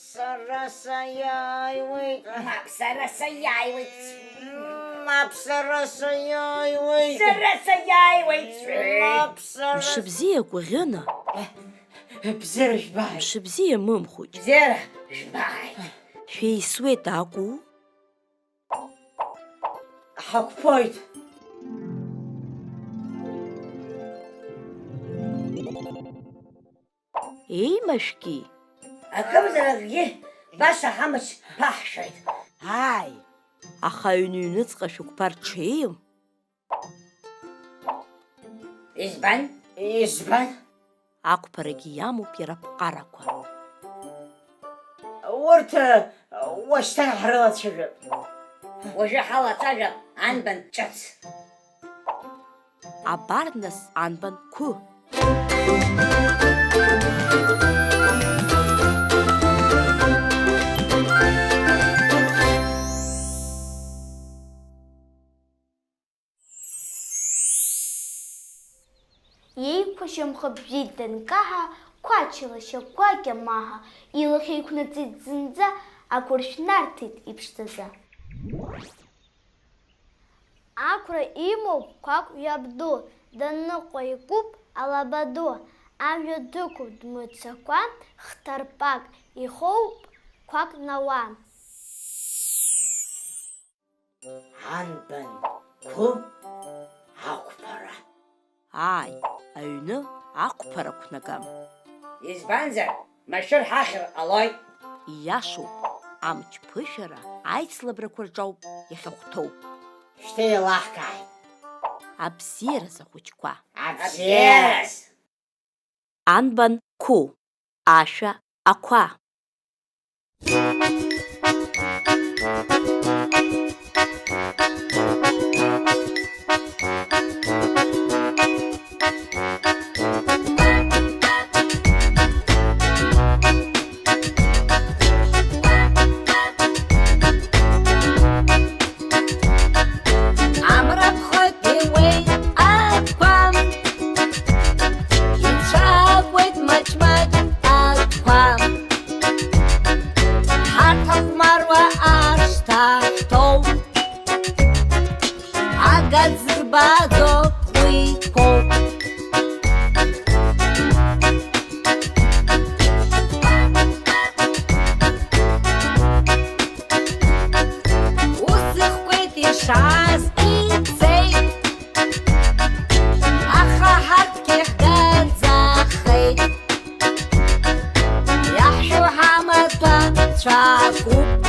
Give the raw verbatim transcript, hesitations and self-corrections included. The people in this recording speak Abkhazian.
Сара саиааиуеит. Мап, сара саиааиуеит. Мап, сара саиааиуеит. Сара саиааиуеит. Мап, сара. Мшыбзиа, Кәаӷьына. Бзиара жәбааит. Мшыбзиа, Мымхәыҷ. Бзиара жәбааит. Шәеисуеит акәу? Ҳақәԥоит. Еимашәки? Акымзар акгьы, баша ҳамч ԥаҳшәоит. Ааи, аха аҩны ҩныҵҟа шәықәԥар ҽеим. Избан? Избан? Ақәԥарагьы иамоуп иара аԥҟарақәа. Урҭ, уашьҭан ҳрылацәажәап. Уажәы ҳалацәажәап анбан ҿыц. Абар нас анбан қәы. Еиқәа шьамхы ԥжәеит данкаҳа, Қәача лашьа Кәакьа Маҳа илахь еиқәнаҵеит зынӡа, агәыршә нарҭеит иԥшӡаӡа. Ақәра имоуп Қәакә иабду, данныҟәа икуп алаба ду, амҩа дықәуп дмыццакуа, хҭарԥак ихоуп Қәак науа. Анбан қәы ақәԥара? Ааи, аҩны ақәԥара қәнагам. Избанзар, машәыр ҳахьыр ҟалоит. Ииашоуп, амч ԥышәара аицлабрақәа рҿоуп иахьахәҭоу. Шьҭа еилаҳкааит. Абзиараз ахәыҷқәа. Абзиараз! Анбан қәу, ашәа ақәа. Амра ԥхоит, иуеит ақәа, ицәаакуеит маҷ-маҷ ақәа. Ҳарҭ ахәмаруа ашҭа ҳҭоуп, агаӡ рбаӡо уи қәоуп. Ус ихкәеит ишааз ицеит, аха ҳарҭгьы ҳгаӡахеит. Иаҳшәу ҳамаҭәа цәакуп,